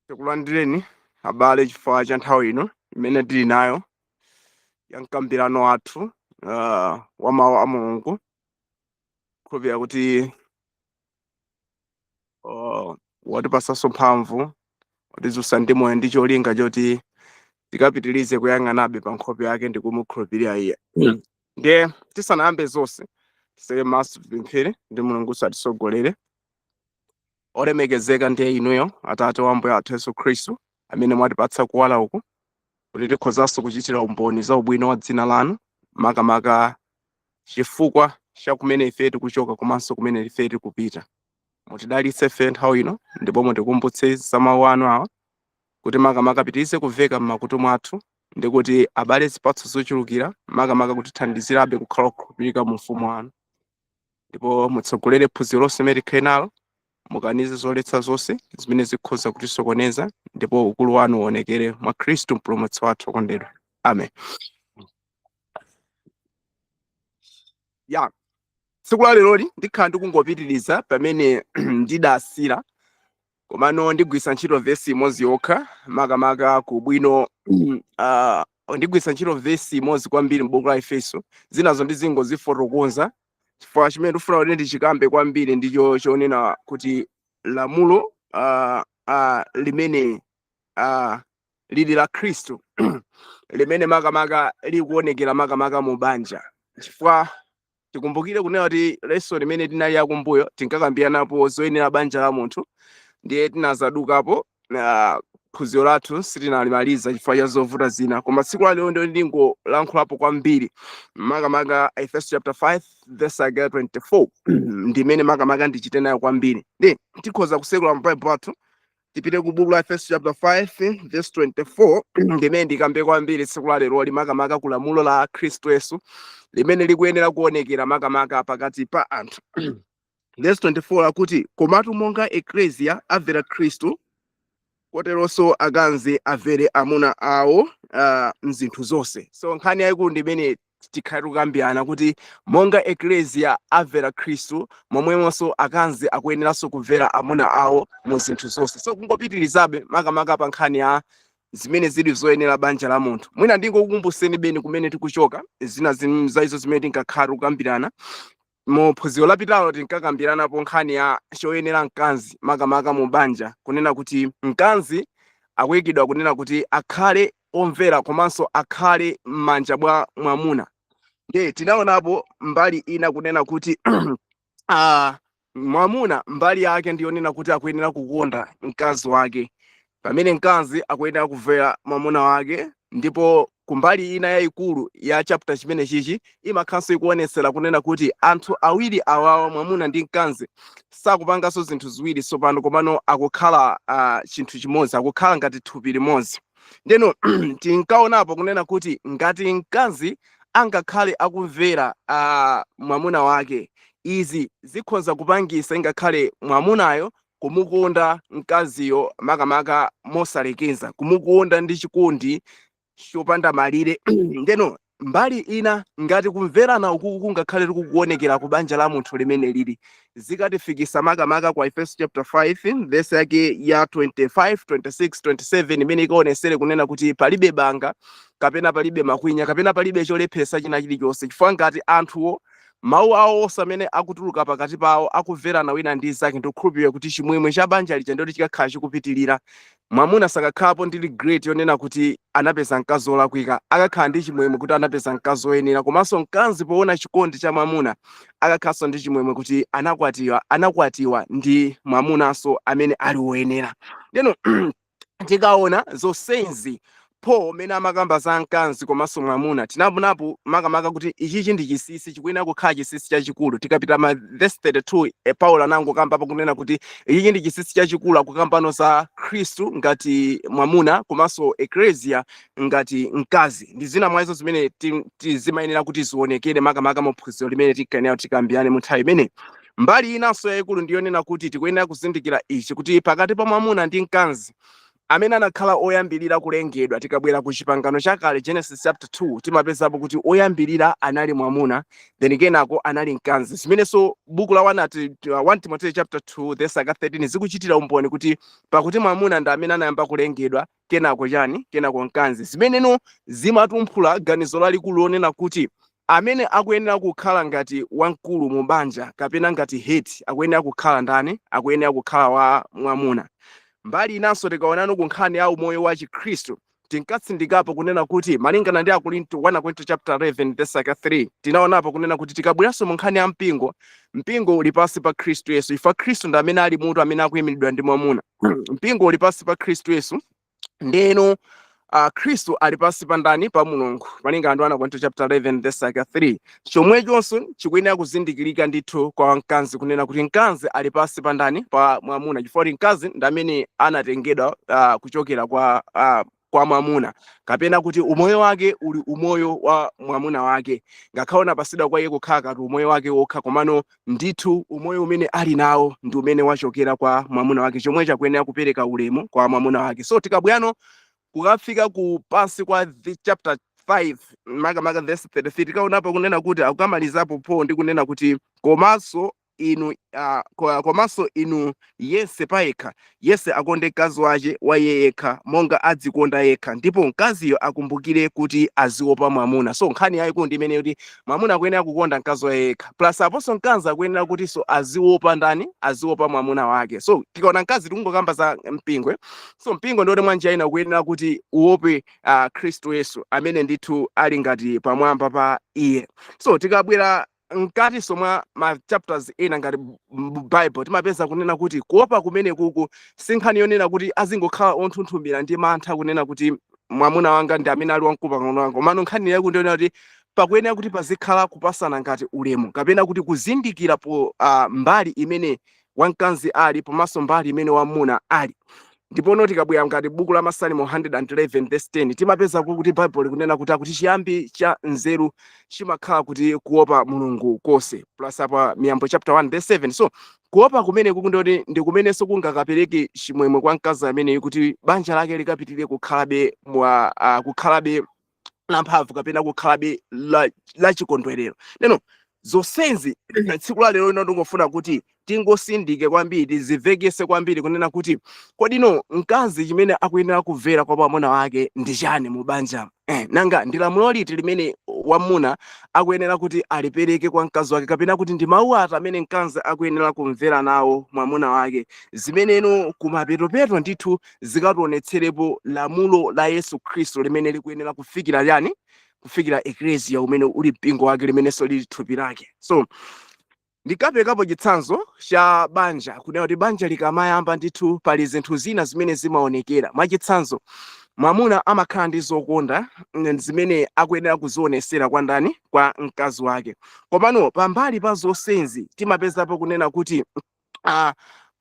Tikulandireni abale chifukwa cha nthawi ino imene tili nayo ya mkambirano wathu wa mawu a Mulungu. Khulupirira kuti watipasanso mphamvu, watidzutsa ndi moyo ndi cholinga choti tikapitirize kuyang'anabe pa nkhope yake ndi kumukhulupirira iye. Ndiye tisanayambe zonse, titseke maso, tipemphere ndi Mulungu atisogolere. Olemekezeka ndiye inuyo Atate wa Ambuye athu Yesu Khristu, amene mwatipatsa kuwala uku kuti tikhozanso kuchitira umboni za ubwino wa dzina lanu, makamaka chifukwa cha kumene ife tikuchoka komanso kumene ife tikupita. Mutidalitse ife nthawi ino ndipo mutikumbutse za mawu anu awa, kuti makamaka apitirize kumveka m'makutu mwathu ndi kuti abale zipatso zochulukira, makamaka kutithandizirabe kukhala okhulupirika mu ufumu wanu. Ndipo mutsogolere phunziro lonse limene tikhale nalo, mukanize zoletsa zonse zimene zikhoza kutisokoneza, ndipo ukulu wanu uonekere mwa Khristu Mpulumutsi wathu okondedwa. Amen. Ya, tsiku la leroli ndikhala ndikungopitiriza pamene ndidasira, komano ndigwiritsa ntchito vesi imodzi yokha, makamaka ku bwino ndigwiritsa ntchito vesi imodzi kwambiri m'buku la Efeso. Zinazo ndizingozifotokoza, chifukwa chimene ndikufuna kuti ndichikambe kwambiri ndicho chonena kuti lamulo limene lili la Khristu, limene makamaka likuonekera makamaka mu banja. Chifukwa tikumbukire kunena kuti lesson imene tinali yakumbuyo tinkakambiranapo zoyenera banja la munthu, ndiye tinazadukapo phunziro lathu sitinalimaliza chifukwa cha zovuta zina. Koma tsiku la lero ndiyo ndingolankhulapo kwambiri, makamaka Efeso chapter 5 verse yake 24 ndimene makamaka ndichite nayo kwambiri. Ndi tikhoza kusekula mabaibulo athu, tipite ku buku la Efeso chapter 5 verse 24, ndimene ndikambe kwambiri tsiku la leroli, makamaka ku lamulo la Khristu Yesu limene likuyenera kuonekera makamaka pakati pa anthu. Verse 24 akuti, komatu monga eklesia amvera Khristu, koteronso akazi amvere amuna awo mzinthu zonse. So nkhani yayikulu ndi imene tikhale tikukambirana, kuti monga eklesia amvera Khristu, momwemonso akazi akuyeneranso kumvera amuna awo mu zinthu zonse. So kungopitirizabe makamaka pa nkhani ya zimene zili zoyenera banja la munthu. Mwina ndingokukumbutseni beni kumene tikuchoka, zina za izo zimene tinkakhala tikukambirana mu phunziro lapitalo. Tinkakambiranapo nkhani ya choyenera mkazi makamaka mu banja, kunena kuti mkazi akuyikidwa kunena kuti akhale omvera komanso akhale m'manja mwa mwamuna. Ndiye tinaonapo mbali ina kunena kuti mwamuna mbali yake ndiyonena kuti akuyenera kukonda mkazi wake, pamene mkazi akuyenera kumvera mwamuna wake. Ndipo kumbali ina yayikulu ya chapter chimene chichi imakhalanso ikuonetsera kunena kuti anthu awiri awawa, mwamuna ndi mkazi, sakupanganso zinthu ziwiri tsopano, komano akukhala chinthu chimodzi, akukhala ngati thupi limodzi. Ndeno tinkaonapo kunena kuti ngati mkazi angakhale akumvera mwamuna wake, izi zikhoza kupangisa ingakhale mwamunayo kumukonda mkaziyo makamaka mosalekeza, kumukonda ndi chikondi chopanda malire. Ndeno mbali ina, ngati kumverana ukuku kungakhale tikukuonekera ku banja la munthu limene lili, zikatifikisa makamaka kwa Efeso chapter 5 verse yake ya 25, 26, 27, imene ikaonesere kunena kuti palibe banga kapena palibe makwinya kapena palibe cholepheresa china chilichonse, chifukwa ngati anthuwo mawu awo onse amene akutuluka pakati pawo akumverana wina ndi nzake, ndikukhulupirira kuti chimwemwe cha banja lija ndoti chikakhala chikupitirira. Mwamuna sakakhalapo ndi regret yonena kuti anapeza mkazi wolakwika, akakhala ndi chimwemwe kuti anapeza mkazi woyenera. Komanso mkazi poona chikondi cha mwamuna akakhalanso ndi chimwemwe kuti anakwatiwa ndi mwamunanso amene ali woyenera. Ndeno tikaona zonsezi, Paul mene amakamba za mkazi komanso mwamuna, tinaonapo makamaka kuti ichichi ndi chinsinsi, chikuyenera kukhala chinsinsi chachikulu. Tikapita ma verse 32, Paulo anangokambapo kunena kuti ichichi ndi chinsinsi chachikulu, akukambano za Khristu ngati mwamuna komanso eklesia ngati mkazi, ndi zina mwa izo zimene zimayenera kuti zionekere makamaka mu phunziro limene tikayenera tikambirane mu nthawi imene. Mbali inanso yayikulu ndiyonena kuti tikuyenera kuzindikira ichi, kuti pakati pa mwamuna ndi mkazi Amene anakhala oyambirira kulengedwa, tikabwera ku Chipangano Chakale, Genesis chapter 2, timapezapo kuti oyambirira anali mwamuna, then kenako anali mkazi, zimenenso buku la 1 Timothy chapter 2 verse 13 zikuchitira umboni kuti pakuti mwamuna ndi amene anayamba kulengedwa, kenako chani? Kenako mkazi. Zimeneno zimatumphula ganizo lalikulu lonena kuti amene akuyenera kukhala ngati wamkulu mu banja kapena ngati head akuyenera kukhala ndani? Akuyenera kukhala wa mwamuna. Mbali inanso, tikaonano ku nkhani ya umoyo wa Chikhristu, tinkatsindikapo kunena kuti malingana ndi Akorinto, 1 Korinto chapter 11 verse 3, tinaonapo kunena kuti tikabweranso mu nkhani ya mpingo, mpingo uli pansi pa Khristu Yesu. Ifa Khristu ndi amene ali mutu amene akuyimiridwa ndi mwamuna. Mpingo uli pansi pa Khristu Yesu, ndeno Khristu ali pansi pa ndani? Pa Mulungu, malingana ndi 1 Korinto chapter 11 verse 3. Chomwechonso chikuyenera kuzindikirika ndithu kwa mkazi, kunena kuti mkazi ali pansi pa ndani? Pa mwamuna, chifukwa kuti mkazi ndi amene anatengedwa kuchokera kwa mwamuna, kapena kuti umoyo wake uli umoyo wa mwamuna wake, ngakhale unapasidwa kwa iye kukhala kati umoyo wake wokha, komano ndithu umoyo umene ali nawo ndi umene wachokera kwa mwamuna wake. Chomwe chakuyenera kupereka ulemu kwa mwamuna wake. So tikabwerano kukafika ku pansi kwa the chapter 5, makamaka verse 33, tikaonapo kunena kuti akukamalizapo po ndi kunena kuti komanso inu, yense payekha, yense akonde mkazi wace wa iye yekha monga adzikonda yekha, ndipo mkaziyo akumbukire kuti aziopa mwamuna. So nkhani yayikulu ndi imene kuti mwamuna akuyenera kukonda mkazi wa yekha, plus aponso mkazi akuyenera kutinso aziopa ndani? Aziopa mwamuna wake. So tikaona mkazi, tikungokamba za mpingo, eh? So mpingo ndiwoti mwanjira ina ukuyenera kuti uope Khristu Yesu amene ndithu ali ngati pamwamba pa iye. So tikabwera mkatinso mwa ma chapters ena ngati Bible, timapeza kunena kuti kuopa kumene kuku si nkhani yonena kuti azingokhala onthunthumira ndi mantha kunena kuti mwamuna wanga ndi amene ali wamkulu pang'ono wanga, komano nkhani yake ndiyonena kuti pakuyenera kuti pazikhala kupasana ngati ulemu, kapena kuti kuzindikira po mbali imene wamkazi ali komanso mbali imene wamuna ali. Ndipo tikabwera ngati buku la Masalimo 111 verse 10, timapeza kuti Bible likunena kuti akuti chiyambi cha nzeru chimakhala kuti kuopa Mulungu konse, plus apa Miyambo chapter 1 verse 7. So kuopa kumene kukundoti ndi kumenenso kungakapereke chimwemwe kwa mkazi ameneyi kuti banja lake likapitirire kukhalabe lamphamvu kapena kukhalabe la chikondwerero. Neno zonsenzi tsiku la lero lino ndingofuna kuti tingosindike kwambiri, tizivekese kwambiri kunena kuti kodi no mkazi chimene akuyenera kumvera kwa mwamuna wake ndi chani mu banja? Nanga ndi lamulo liti limene wamuna akuyenera kuti alipereke kwa mkazi wake, kapena kuti ndi mawu ati amene mkazi akuyenera kumvera nawo mwamuna wake, zimeneno kumapetopeto ndithu zikationetserepo lamulo la Yesu Khristu limene likuyenera kufikira yani? Kufikira eklesia, umene uli mpingo wake, limenenso lili thupi lake. So ndikaperekapo chitsanzo cha banja, kunena kuti banja likamayamba ndithu pali zinthu zina zimene zimaonekera. Mwachitsanzo, mwamuna amakhala ndi zokonda zimene akuyenera kuzionesera kwa ndani? Kwa mkazi wake. Komano pambali pa zonsenzi, timapezapo kunena kuti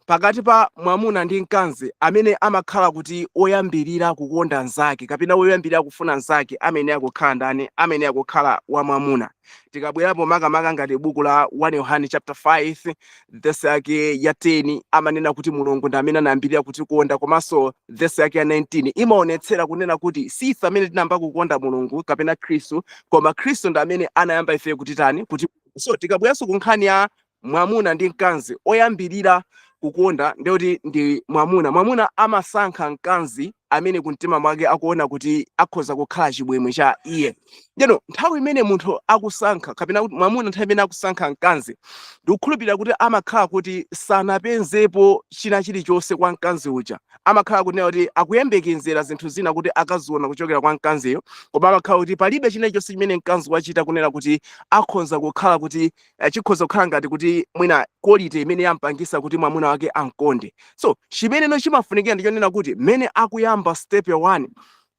pakati pa mwamuna ndi mkazi, amene amakhala kuti oyambirira kukonda nzake kapena oyambirira kufuna nzake amene akukhala ndani? Amene akukhala wamwamuna. Tikabwerapo makamaka ngati buku la 1 Yohane chapter 5 verse yake ya 10, amanena kuti Mulungu ndi amene anayambirira kutikonda. Komanso verse yake ya 19 imaonetsera kunena kuti si ife amene tinayamba kukonda Mulungu kapena Khristu, koma Khristu ndi amene anayamba ife kutitani? Kuti. So tikabweranso ku nkhani ya mwamuna ndi mkazi, oyambirira kukonda ndikuti ndi mwamuna. Mwamuna amasankha mkazi amene kumtima mwake akuona kuti akhoza kukhala chimwemwe cha iye. Ndeno nthawi imene munthu akusankha, kapena kuti mwamuna nthawi imene akusankha mkazi, ndikukhulupirira kuti amakhala kuti sanapezepo china chilichonse kwa mkazi uja. Amakhala kunena kuti akuyembekezera zinthu zina kuti akaziona kuchokera kwa mkaziyo, koma amakhala kuti palibe china chilichonse chimene mkazi wachita kunena kuti akhoza kukhala kuti chikhoza kukhala ngati kuti mwina quality imene yampangisa kuti mwamuna wake amkonde. So chimeneno chimafunikira ndichonena kuti mmene akuyamba step 1,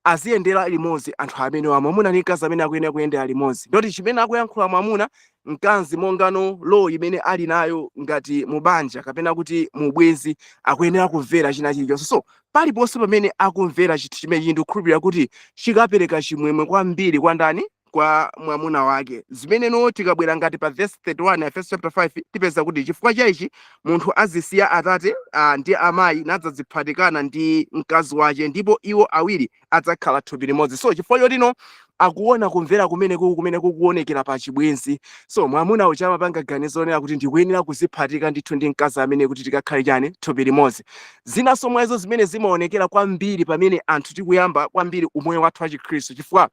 aziyendera limodzi anthu amene wa mwamuna ndi mkazi amene akuyenera kuyendera limodzi, ndoti chimene akuyankhula mwamuna, mkazi mongano law imene ali nayo ngati mubanja kapena kuti mubwenzi, akuyenera kumvera china chilichonse. So paliponse pamene akumvera chinthu chimenechi, ndikukhulupirira kuti chikapereka chimwemwe kwambiri kwa ndani? Kwa mwamuna wake. Zimeneno tikabwera ngati pa verse 31 Efeso chapter 5, tipeza kuti chifukwa cha ichi munthu azisiya atate ndi amayi, nadzadziphatikana ndi mkazi wake, ndipo iwo awiri adzakhala thupi limodzi. So chifukwa chotino akuona kumvera kumene kumene kukuonekera pa chibwenzi, so mwamuna uja amapanga ganizo lonena kuti ndikuyenera kuziphatika ndithu ndi mkazi amene kuti tikakhale chani? Thupi limodzi. Zinanso mwazo zimene zimaonekera kwambiri pamene anthu tikuyamba kwambiri umoyo wathu wa Chikhristu, chifukwa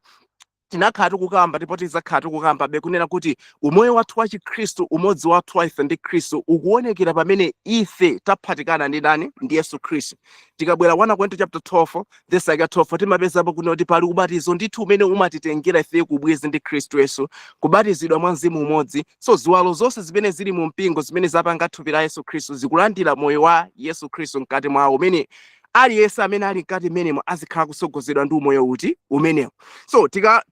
tinakhala tikukamba ndipo tidzakhala tikukamba bekunena kuti umoyo wathu wa Chikhristu, umodzi wathu wa ife ndi Khristu, ukuonekera pamene ife taphatikana ndi ndani? Ndi Yesu Khristu. Tikabwera 1 Korinto chapter 12 verse yake 12, timapezapo kuti pali ubatizo ndithu umene umatitengera ife kubwezi ndi Khristu Yesu, kubatizidwa mwa mzimu umodzi. So ziwalo zonse zimene zili mu mpingo, zimene zapanga thupi la Yesu Khristu, zikulandira moyo wa Yesu Khristu mkati mwawo, umene aliyense amene ali mkati mmenemo azikhala kusogozedwa ndi umoyo uti? Umenewo. So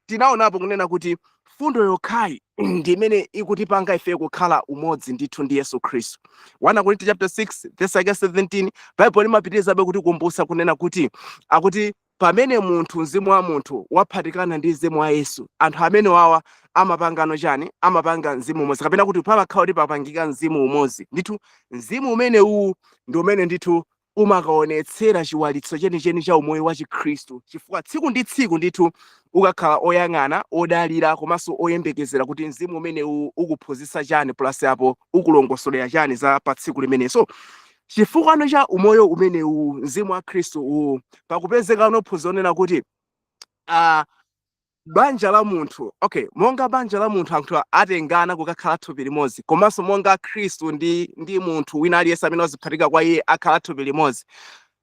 tinaonapo kunena kuti fundo yokhayi ndi imene ikutipanga ife kukhala umodzi ndithu ndi Yesu Khristu. 1 Korinto chapter 6 verse yake 17, Bible limapitirizabe kutikumbutsa kunena kuti akuti pamene munthu, mzimu wa munthu waphatikana ndi mzimu wa Yesu, anthu amene wawa amapangano chani? Amapanga mzimu umodzi, kapena kuti pamakhala kuti papangika mzimu umodzi ndithu. Mzimu umene uwu ndi umene ndithu umakaonetsera chiwalitso chenicheni cha umoyo wa Chikhristu, chifukwa tsiku ndi tsiku ndithu ukakhala oyang'ana, odalira komanso oyembekezera kuti mzimu umene uwu ukuphunzitsa chani, plus apo ukulongosolera chani za pa tsiku limene. So chifukwa cha umoyo umene uwu, mzimu wa Khristu uwu, pakupezeka unophunzira onena kuti banja la munthu, okay, monga banja la munthu, anthu atengana kukakhala thupi limodzi, komanso monga Khristu ndi munthu wina aliyense amene waziphatika kwa iye akhala thupi limodzi,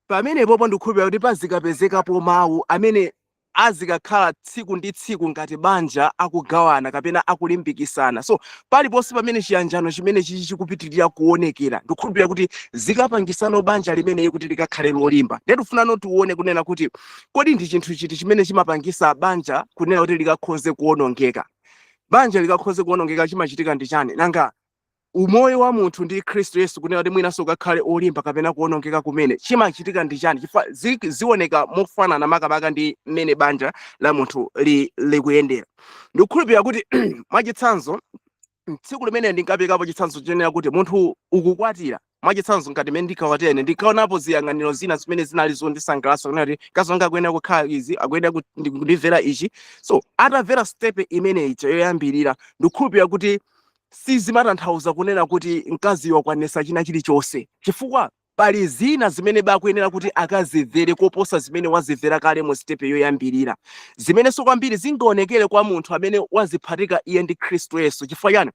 pamenepopo ndikukhulupirira kuti pazikapezekapo mawu amene azikakhala tsiku ndi tsiku ngati banja akugawana kapena akulimbikisana. So paliponse pamene chiyanjano chimene chichi chikupitirira kuonekera, ndikukhulupirira kuti zikapangisano banja limeneyi kuti likakhale lolimba. Ndiye tifunano tione kunena kuti kodi ndi chinthu chiti chimene chimapangisa banja kunena kuti likakhoze kuwonongeka? Banja likakhoze kuwonongeka, chimachitika ndi chani? Nanga umoyo wa munthu ndi Khristu Yesu kunena kuti mwinanso ukakhale olimba kapena kuwonongeka kumene, chimachitika ndi chani? Chifukwa zioneka mofanana makamaka ndi mmene banja la munthu likuyendera. Ndikukhulupirira kuti mwachitsanzo tsiku limene ndinkapekapo chitsanzo chenera kuti munthu ukukwatira, mwachitsanzo ngati mmene ndikakwatira ine, ndikaonapo ziyang'aniro zina zimene zinali zondisangalatsa, kunena kuti mkazi wanga akuyenera kukhala izi, akuyenera kundimvera ichi. So atamvera step imene ija yoyambirira, ndikukhulupirira kuti sizimatanthauza kunena kuti mkaziyo wakwanitsa china chilichonse, chifukwa pali zina zimene bakuyenera kuti akazimvere koposa zimene wazimvera kale mu step yoyambirira, zimenenso kwambiri zingaonekere kwa munthu amene waziphatika iye ndi Khristu Yesu. Chifukwa chani?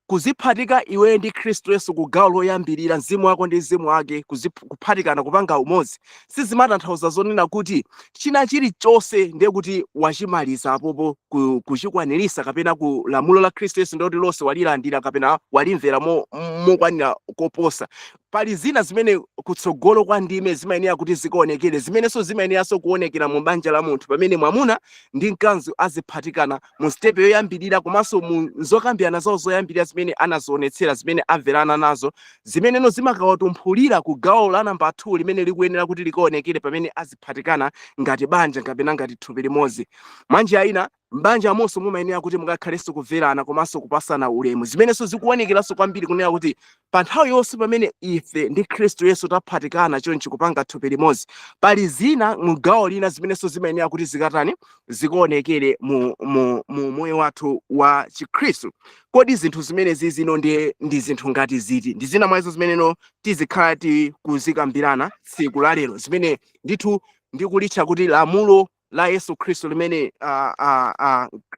Kuziphatika iwe ndi Khristu Yesu ku gawo loyambirira, mzimu wako ndi mzimu wake kuphatikana kupanga umodzi, sizimatanthauza zonena kuti china chilichonse ndiye kuti wachimaliza apopo kuchikwanirisa, kapena ku lamulo la Khristu Yesu ndiye kuti lonse walilandira kapena walimvera mokwanira koposa. Pali zina zimene kutsogolo kwa ndime zimayenera kuti zikaonekere, zimenenso zimayeneranso kuonekera mu banja la munthu pamene mwamuna ndi mkazi aziphatikana mu step yoyambirira, komanso mu zokambirana zawo zoyambirira zimene anazionetsera, zimene amverana nazo, zimeneno zimakawatumphulira ku gawo la namba 2 limene likuyenera kuti likaonekere pamene aziphatikana ngati banja kapena ngati thupi limodzi. Mwanjira ina, m'banja monso mumayenera kuti mukakhalenso kumverana komanso kupasana ulemu, zimenenso zikuonekeranso kwambiri kunena kuti pa nthawi yonse pamene ife ndi Khristu Yesu taphatikana chonchi kupanga thupi limodzi, pali zina mu gawo lina zimenenso zimayenera kuti zikatani? Zikaonekere mu moyo wathu wa Chikhristu. Kodi zinthu zimenezi zino ndi zinthu ngati ziti? Ndi zina mwa izo zimeneno tizikhala tikuzikambirana tsiku la lero, zimene ndithu ndikulitcha kuti lamulo la Yesu Khristu limene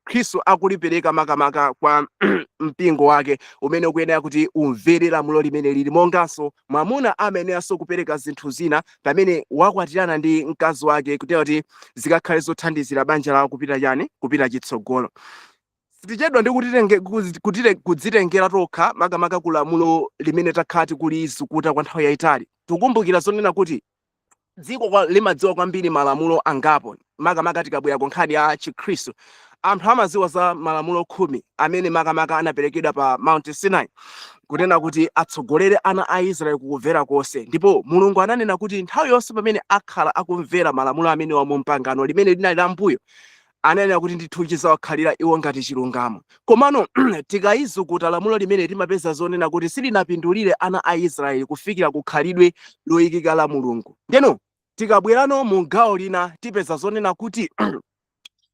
Khristu akulipereka makamaka kwa mpingo wake, umene ukuyenera kuti umvere lamulo limene lili, monganso mwamuna amayeneranso kupereka zinthu zina pamene wakwatirana ndi mkazi wake, kutero kuti zikakhale zothandizira banja lawo kupita chani? Kupita chitsogolo. Sitichedwa ndi kudzitengera tokha makamaka ku lamulo limene takhala tikulizukuta kwa nthawi yayitali. Tikukumbukira zonena kuti dziko limadziwa kwambiri malamulo angapo, makamaka tikabwera ku nkhani ya Chikhristu. Anthu amadziwa za malamulo 10 amene makamaka anaperekedwa pa Mount Sinai kunena kuti atsogolere ana a Israeli kukumvera konse, ndipo Mulungu ananena kuti nthawi yonse pamene akhala akumvera malamulo amenewa mu pangano limene linali lambuyo, Ananena kuti ndithu chizawakhalira iwo ngati chilungamo. Komano tikayizukuta lamulo limene, timapeza zonena kuti silinapindulire ana a Israeli kufikira kukhalidwe loyikika la Mulungu. Ndeno tikabwerano mu gawo lina, tipeza zonena kuti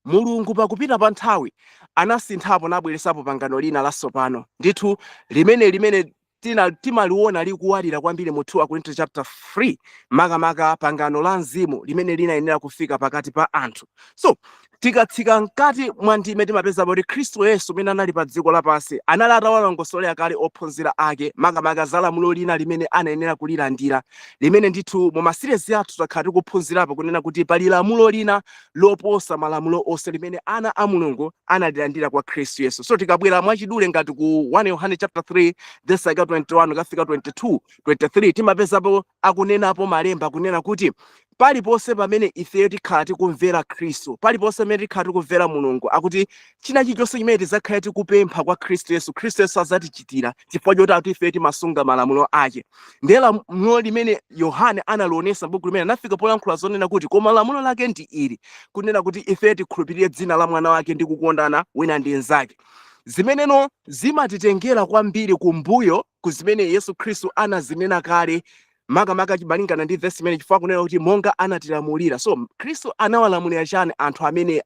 Mulungu pakupita pa nthawi anasinthapo, nabweresapo pangano lina latsopano ndithu, limene tina timaliona likuwalira kwambiri mu 2 Korinto chapter 3, makamaka pangano la mzimu limene linayenera kufika pakati pa anthu. So tikatsika mkati mwa ndime, timapeza kuti Khristu Yesu umene anali pa dziko lapansi anali atawalongosolera kale ophunzira ake makamaka za lamulo lina limene anayenera kulilandira, limene ndithu mu ma series athu takhala tikuphunzirapo kunena kuti pali lamulo lina loposa malamulo onse limene ana a Mulungu analilandira kwa Khristu Yesu. So tikabwera mwachidule ngati ku 1 Yohane chapter 3 verse 21 kafika 22, 23, timapezapo akunenapo malemba kunena kuti paliponse pamene ifeyo tikhala tikumvera Khristu, paliponse pamene tikhala tikumvera Mulungu, akuti china chilichonse chimene tizakhale tikupempha kwa Khristu Yesu, Khristu Yesu adzatichitira, chifukwa choti akuti ifeyo timasunga malamulo ake. Ndiye lamulo limene Yohane analionesa m'buku limene anafika polankhula zonena kuti, koma lamulo lake ndi ili, kunena kuti ifeyo tikhulupirire dzina la mwana wake ndi kukondana wina ndi mnzake, zimeneno zimatitengera kwambiri kumbuyo ku zimene Yesu Khristu anazinena kale, makamaka malingana ndi vesi imene, chifukwa kunena kuti monga anatilamulira. So Khristu anawalamulira chani anthu amene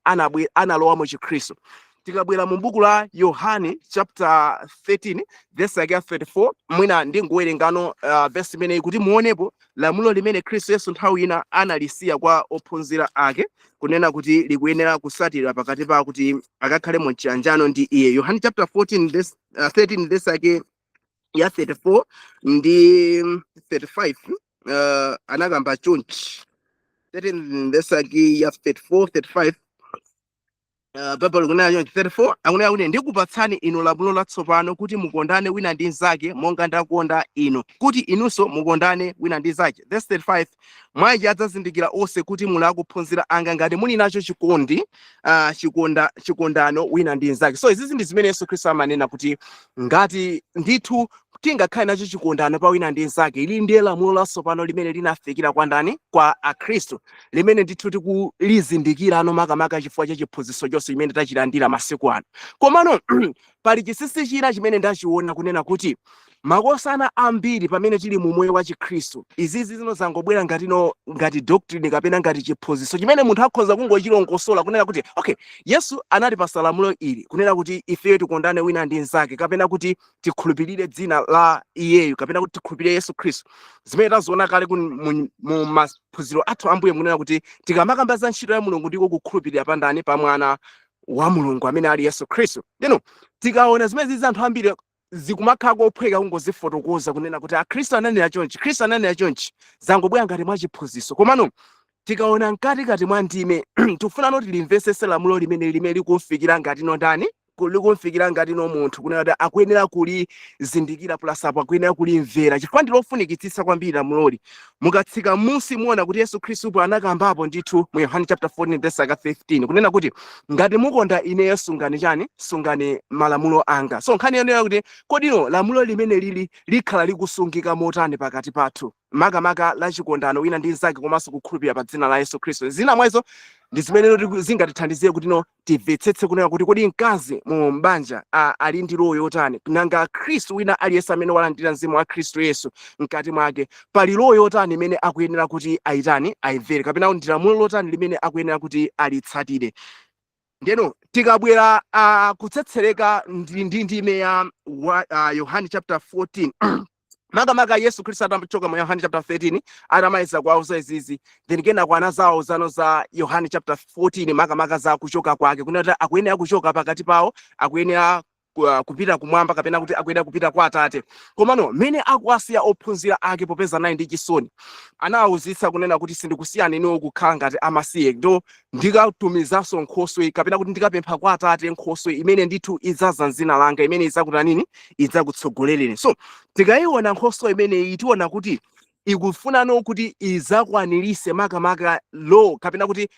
analowamo chikhristu? Tikabwera mu buku la Yohane chapter 13 verse yake ya 34, mwina ndingowerengano verse imeneyi kuti muonepo lamulo limene Khristu Yesu nthawi ina analisiya kwa ophunzira ake, kunena kuti likuyenera kusatira pakati pa kuti akakhale mu chiyanjano ndi iye. Yohane chapter 14 verse, 13 verse yake ya 34 ndi 35, anakamba chonchi. 13 verse yake ya 34, 35, Baibulo likunena chonchi. 34 akunena kuti, "Ndikupatsani inu lamulo latsopano, kuti mukondane wina ndi mnzake, monga ndakonda inu, kuti inunso mukondane wina ndi mnzake." Verse 35, "Mwa ichi adzazindikira onse kuti muli akuphunzira anga, ngati muli nacho chikondi, chikondano wina ndi mnzake." So izizi ndi zimene Yesu Khristu amanena kuti ngati ndithu tingakhale nacho chikondano pa wina ndi mnzake. Ili ndiye lamulo latsopano limene linafikira kwa ndani? Kwa Akhristu, limene ndithu tikulizindikirano makamaka chifukwa cha chiphunzitso chonse chimene tachilandira masiku ano. Komano pali chinsinsi china chimene ndachiona, kunena kuti makosana ambiri pamene tili mu moyo wa chikhristu, izizi zino zangobwera ngatino ngati doctrine kapena ngati chiphunzitso chimene munthu akhoza kungochilongosola kunena kuti, okay, Yesu anatipasa lamulo ili, kunena kuti ifeyo tikondane wina ndi mnzake, kapena kuti tikhulupirire dzina la iyeyo, kapena kuti tikhulupirire Yesu Khristu, zimene taziona kale mu maphunziro athu ambuye, munena kuti tikamakamba za ntchito ya Mulungu ndiko kukhulupirira pa ndani? Pa Mwana wa Mulungu amene ali Yesu Khristu. Ndino tikaona zimene zizi, anthu ambiri zikumakhala kophweka kungozifotokoza kunena kuti akhristu ananena chonchi, Khristu ananena chonchi, zangobwera ngati mwa chiphunzitso. Komano tikaona mkatikati mwa ndime, tikufuna noti limvesese lamulo limene likumfikira ngati no ndani, likumfikira ngati no munthu, kunena kuti akuyenera kulizindikira, plus apo akuyenera kulimvera, chifukwa ndi lofunikitsitsa kwambiri lamuloli. Mukatsika m'munsi, muona kuti Yesu Khristu anakambapo ndithu mu Yohane chapter 14 verse 15 kunena kuti, "Ngati mukonda ineyo, sungani chani? Sungani malamulo anga." So nkhani yonena kuti kodino lamulo limene lili likhala likusungika motani pakati pathu, makamaka la chikondano wina ndi mnzake komanso kukhulupirira pa dzina la Yesu Khristu? Zina mwazo ndi zimene zingatithandizire kuti no timvetsetse kunena kuti kodi mkazi mu mbanja ali ndi role yotani? Nanga Khristu wina aliyense amene walandira mzimu wa Khristu Yesu mkati mwake, pali role yotani imene akuyenera kuti ayitani, ayimvere, kapena ndi lamulo lotani limene akuyenera kuti alitsatire? Ndeno tikabwera kutsetsereka ndi ndime ya Yohane chapter 14, makamaka Yesu Khristu atachoka mu Yohane chapter 13, atamaliza kuwauza izizi, then kenako anazawuzano za Yohane chapter 14, makamaka za kuchoka kwake, kunena kuti akuyenera kuchoka pakati pawo, akuyenera kupita kumwamba, kapena kuti akuyenera kupita kwa Atate. Komano mmene akuwasiya ophunzira ake, popeza anali ndi chisoni, anawawuzitsa kunena kuti, "Sindikusiyani inuwo kukhala ngati amasiye. Ndo ndikatumizanso nkhoswe, kapena kuti ndikapempha kwa Atate nkhoswe imene ndithu idzaza mzina langa, imene idzakutanini? Idzakutsogolereni." So tikayiona nkhoswe imeneyi, tiona kuti ikufunano kuti idzakwanirise makamaka law, kapena kuti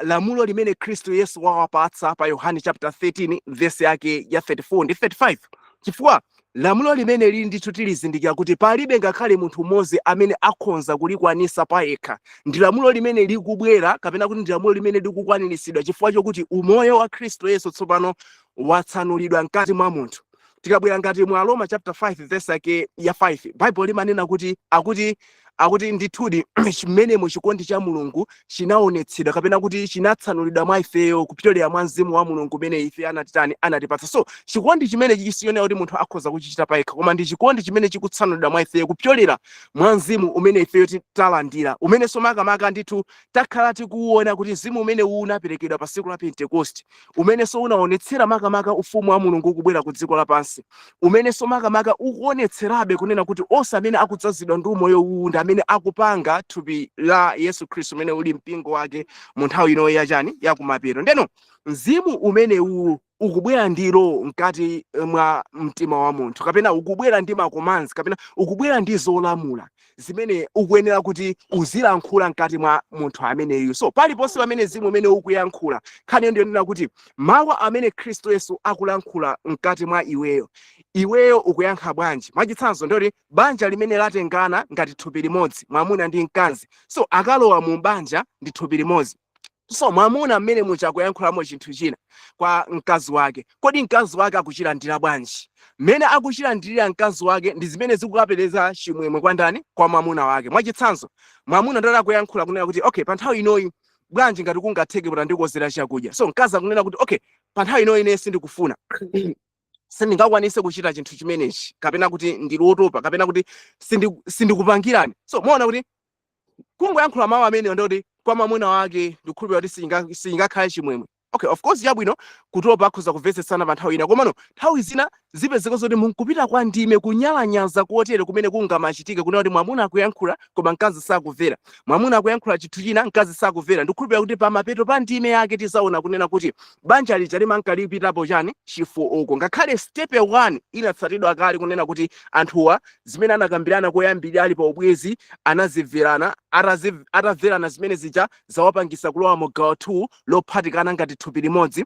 lamulo limene Khristu Yesu wawapatsa pa Yohane chapter 13 verse yake ya 34 ndi 35, chifukwa Lamulo limene lili ndithu tilizindikira kuti palibe ngakhale munthu mmodzi amene akhonza kulikwanisa payekha. Ndi lamulo limene likubwera, kapena kuti ndi lamulo limene likukwaniritsidwa chifukwa chokuti umoyo wa Khristu Yesu tsopano watsanulidwa mkati mwa munthu. Tikabwera ngati mu Aroma chapter 5 verse yake ya 5, Bible limanena kuti akuti ndithudi chimenemo chikondi cha Mulungu chinaonetsedwa, kapena kuti chinatsanulidwa mwa ifeyo kupyolera mwa Mzimu wa Mulungu umene ife anatitani, anatipatsa. So chikondi chimene chisiyonera kuti munthu akhoza kuchichita payekha, koma ndi chikondi chimene chikutsanulidwa mwa ifeyo kupyolera mwa Mzimu umene ifeyo talandira, umenenso makamaka ndithu takhala tikuwona kuti Mzimu umene unaperekedwa pa tsiku la Pentekoste, umenenso unaonetsera makamaka ufumu wa Mulungu ukubwera ku dziko lapansi, umenenso makamaka ukuonetserabe kunena kuti onse amene akudzazidwa ndi umoyo uwu ndi amene akupanga thupi la Yesu Khristu umene uli mpingo wake mu nthawi ino yachani, yakumapeto. Ndeno mzimu umene uwu ukubwera ndilo mkati mwa mtima wa munthu, kapena ukubwera ndi ma commands, kapena ukubwera ndi zolamula zimene ukuyenera kuti uzilankhula mkati mwa munthu ameneyu. So paliponse pamene mzimu umene ukuyankhula, nkhani ndiyonena kuti mawu amene Khristu Yesu akulankhula mkati mwa iweyo, iweyo ukuyankha bwanji? Mwachitsanzo, ndoti banja limene latengana ngati thupi limodzi, mwamuna ndi mkazi, so akalowa mu banja ndi thupi limodzi. So mwamuna mmene mucha akuyankhulamo chinthu china kwa mkazi wake, kodi mkazi wake akuchilandira bwanji? Mmene akuchilandirira mkazi wake ndi zimene zikukapereza chimwemwe kwa ndani? Kwa mwamuna wake. Mwachitsanzo, mwamuna ndoti akuyankhula kunena kuti, "Okay, pa nthawi inoyi bwanji ngati kungatheke kuti andikonzera chakudya?" So mkazi akunena kuti, "Okay, pa nthawi inoyi ine sindikufuna, sindingakwanise kuchita chinthu chimenechi, kapena kuti ndili wotopa, kapena kuti sindikupangirani." So muona kuti kungoyankhula mawu amenewo, ndoti kwa mwamuna wake ndikukhulupirira kuti singakhale chimwemwe. Okay, of course, chabwino, kutopa akhoza kumvetsetsana pa nthawi ina, komano nthawi zina zipezeka zoti munkupita kwa ndime kunyalanyaza kotere kumene kungamachitike, kunena kuti mwamuna akuyankhula koma mkazi sakumvera, mwamuna akuyankhula chinthu china, mkazi sakumvera. Ndikukhulupirira kuti pamapeto pa ndime yake tizaona kunena kuti banja lija limankalipitapo chani, chifooko, ngakhale step 1 inatsatidwa kale, kunena kuti anthuwa zimene anakambirana koyambirira ali pa ubwezi anazimverana. Atamverana zimene zija zawapangisa kulowa mu gawo 2 lophatikana ngati thupi limodzi.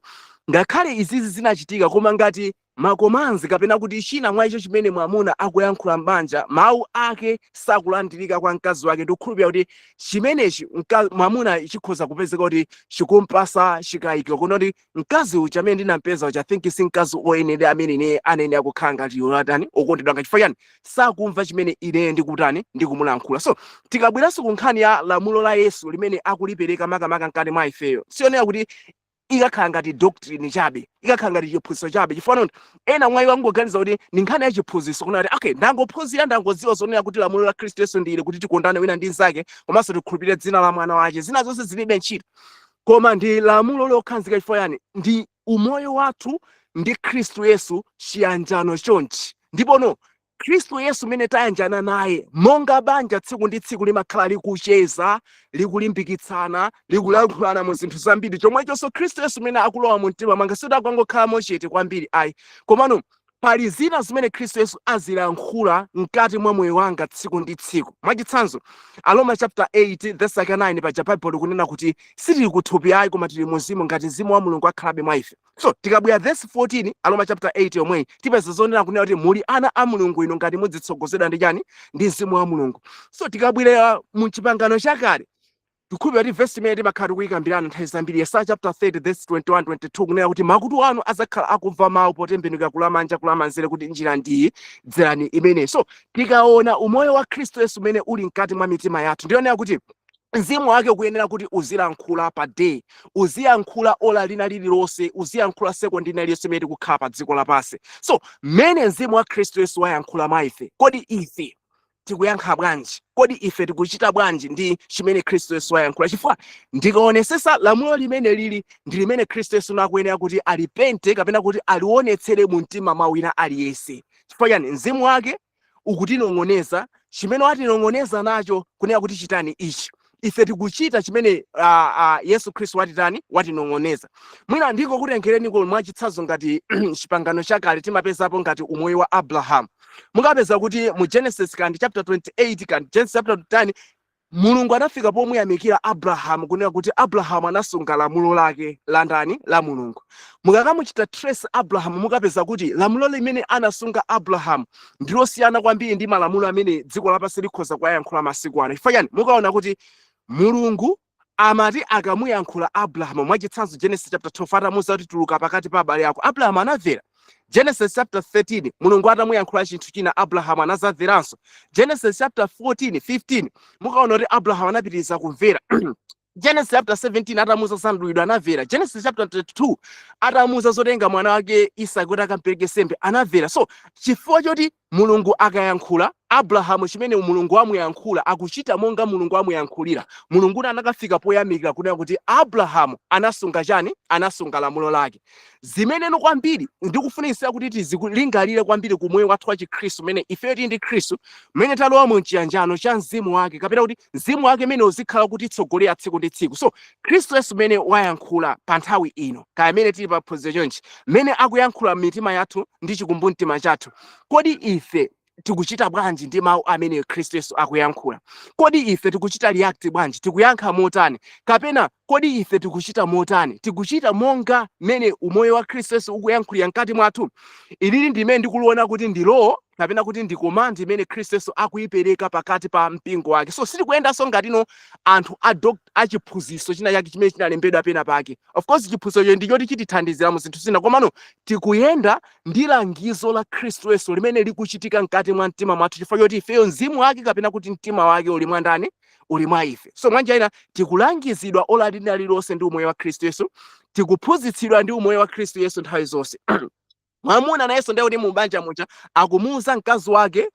Ngakhale izizi zinachitika, koma ngati ma commands kapena kuti china mwa icho chimene mwamuna akuyankhula m'banja, mawu ake sakulandirika kwa mkazi wake, ndikukhulupirira kuti chimenechi mwamuna chikhoza kupezeka kuti chikumpasa chikayikiro, kunoti mkazi uja amene ndinampeza uja, I think si mkazi oyenera amene ine anayenera kukhala ngati yotani, okondedwa ngati. Chifukwa chani? Sakumva chimene ine ndikutani, ndikumulankhula. So tikabweranso ku nkhani ya lamulo la Yesu limene akulipereka makamaka mkati mwa ifeyo, siyonera kuti ikakhala ngati doctrine chabe, ikakhala ngati chiphunzitso chabe, chifukwa noti ena mwa iwo angoganiza kuti ndi nkhani ya chiphunzitso, kuna kuti, "Okay, ndangophunzira, ndangodziwa zonena kuti lamulo la Khristu Yesu ndili kuti tikondane wina ndi mnzake komanso tikhulupirire dzina la mwana wake, zina zonse zilibe ntchito." Koma ndi lamulo lokhazikika. Chifukwa yani? Ndi umoyo wathu ndi Khristu Yesu, chiyanjano chonchi. Ndipo Khristu Yesu mene tayanjana naye monga banja, tsiku ndi tsiku limakhala likucheza, likulimbikitsana, likulankhulana mu zinthu zambiri. Chomwechonso Khristu Yesu mene akulowa mu mtima mwanga, sikuti akangokhala chete kwambiri ayi, komano pali zina zimene Khristu Yesu azilankhula mkati mwa moyo wanga tsiku ndi tsiku. Mwachitsanzo, Aroma chapter 8 verse 9, paja Bible likunena kuti sitili kuthupi ayi, koma tili muzimu, ngati Mzimu wa Mulungu akhalabe mwa ife. So tikabwera verse 14, Aroma chapter 8 yomweyi, tipeza zonena kunena kuti muli ana a Mulungu inu ngati mudzitsogozedwa ndi chani? Ndi Mzimu wa Mulungu. So tikabwerera mu Chipangano Chakale, tikhulupirira kuti verse imene timakhala tikuyikambirana nthawi zambiri, Yesaya chapter 30 verse 21 22, kunena kuti makutu anu azakhala akumva mawu potembenuka kulamanja, kulamanzere, kuti njira ndiyi, dzerani imeneyi. So tikaona umoyo wa Khristu Yesu umene uli mkati mwa mitima yathu, ndionera kuti mzimu wake ukuyenera kuti uzilankhula pa day, uziyankhula ola lina lililonse, uziyankhula sekondi lina lililonse imene tikukhala pa dziko lapansi. So mmene mzimu wa Khristu Yesu wayankhula mwa ife, kodi ife tikuyankha bwanji? Kodi ife tikuchita bwanji ndi chimene Khristu Yesu wayankhula? Chifukwa ndikaonesesa lamulo limene lili ndi limene Khristu Yesu nakuyenera kuti alipente, kapena kuti alionetsere mu mtima mwa wina aliyense. Chifukwa chani? Mzimu wake ukutinong'oneza chimene watinong'oneza nacho, kunena kuti chitani ichi. Ife tikuchita chimene Yesu Khristu watitani, watinong'oneza. Mwina ndiko kutengereniko mwachitsanzo ngati Chipangano Chakale, timapezapo ngati umoyo wa Abrahamu. Mukapeza kuti mu Genesis kandi chapter 28 kandi Genesis chapter 10. Mulungu anafika pomuyamikira Abrahamu kunena kuti Abrahamu anasunga lamulo lake la ndani? La Mulungu. Mukakamuchita trace Abrahamu, mukapeza kuti lamulo limene anasunga Abrahamu ndilosiyana kwambiri ndi malamulo amene dziko lapansi likhoza kuwayankhula masiku ano. Chifukwa chani? Mukaona kuti Mulungu amati akamuyankhula Abrahamu, mwachitsanzo Genesis chapter 12, atamuwuza kuti tuluka pakati pa abale ako, Abrahamu anamvera. Genesis chapter 13, Mulungu atamuyankhula chinthu china, Abrahamu anazamveranso. Genesis chapter 14, 15, mukaona kuti Abrahamu anapitiriza kumvera. Genesis chapter 17, atamuuza za mdulidwe, anamvera. Genesis chapter 22, atamuuza zotenga mwana wake Isake kuti akampereke sembe, anamvera. So chifukwa choti Mulungu akayankhula Abrahamu, chimene Mulungu amuyankhula akuchita monga Mulungu amuyankhulira, Mulungu anakafika poyamikira kunena kuti Abrahamu anasunga chani? Anasunga lamulo lake. Zimeneno kwambiri ndikufunitsitsa kuti tizikulingalire kwambiri ku moyo wathu wa Chikhristu, mmene ifeyo tili ndi Khristu, mmene talowa mu chiyanjano cha mzimu wake, kapena kuti mzimu wake mmene uzikhala kutitsogolera tsiku ndi tsiku. So Khristu Yesu mmene wayankhula pa nthawi ino, kaya mmene tili pa phunziro chonchi, mmene akuyankhula m'mitima yathu ndi chikumbumtima chathu, kodi ife tikuchita bwanji ndi mawu amene Khristu Yesu akuyankhula? Kodi ife tikuchita react bwanji? Tikuyankha motani? Kapena kodi ife tikuchita motani? Tikuchita monga mmene umoyo wa Khristu Yesu ukuyankhulira mkati mwathu? Ilili ndi imene ndikuliona kuti ndi law, kapena kuti ndi command imene Khristu Yesu akuyipereka pakati pa mpingo wake. So sitikuyendanso ngatino anthu achiphunzitso china chake chimene chinalembedwa pena pake. Of course chiphunzitsocho ndi choti chitithandizira mu zinthu zina, komano tikuyenda ndi langizo la Khristu Yesu limene likuchitika mkati mwa mtima mwathu, chifukwa choti ifeyo mzimu wake, kapena kuti mtima wake, uli mwa ndani? Uli mwa ife. So mwanjira ina tikulangizidwa ola lina lililonse ndi umoyo wa Khristu Yesu, tikuphunzitsidwa ndi umoyo wa Khristu Yesu nthawi zonse. Mwamuna nayenso ndiye kuti mu banja muja akumuuza mkazi wake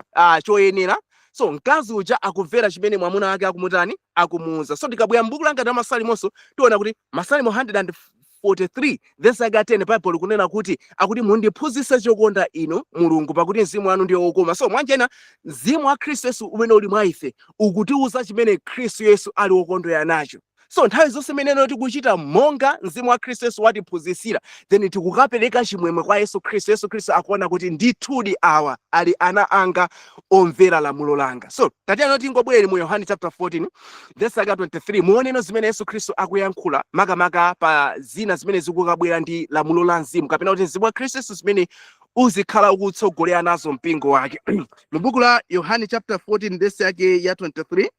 choyenera. So mkazi uja akumvera chimene mwamuna wake akumutani? Akumuuza. So tikabwera m'buku la ngati la Masalimonso, tiona kuti Masalimo 143 verse yake 10, Bible likunena kuti, akuti, "Mundiphunzitse chokonda inu Mulungu, pakuti mzimu wanu ndiye wokoma." So mwanjira ina mzimu wa Khristu Yesu umene uli mwa ife ukutiuza chimene Khristu Yesu ali wokondwera nacho. So nthawi zonse imeneno tikuchita monga mzimu wa Khristu Yesu watiphunzitsira, then tikukapereka chimwemwe kwa Yesu Khristu. Yesu Khristu akuona kuti ndithudi awa ali ana anga omvera lamulo langa. So tatiyeni tingobwerere mu Yohane chapter 14 verse yake 23, muoneno zimene Yesu Khristu akuyankhula makamaka pa zina zimene zikukabwera ndi lamulo la mzimu, kapena kuti mzimu wa Khristu Yesu zimene uzikhala ukutsogolera nazo mpingo wake. Mu buku la Yohane chapter 14 verse yake ya 23,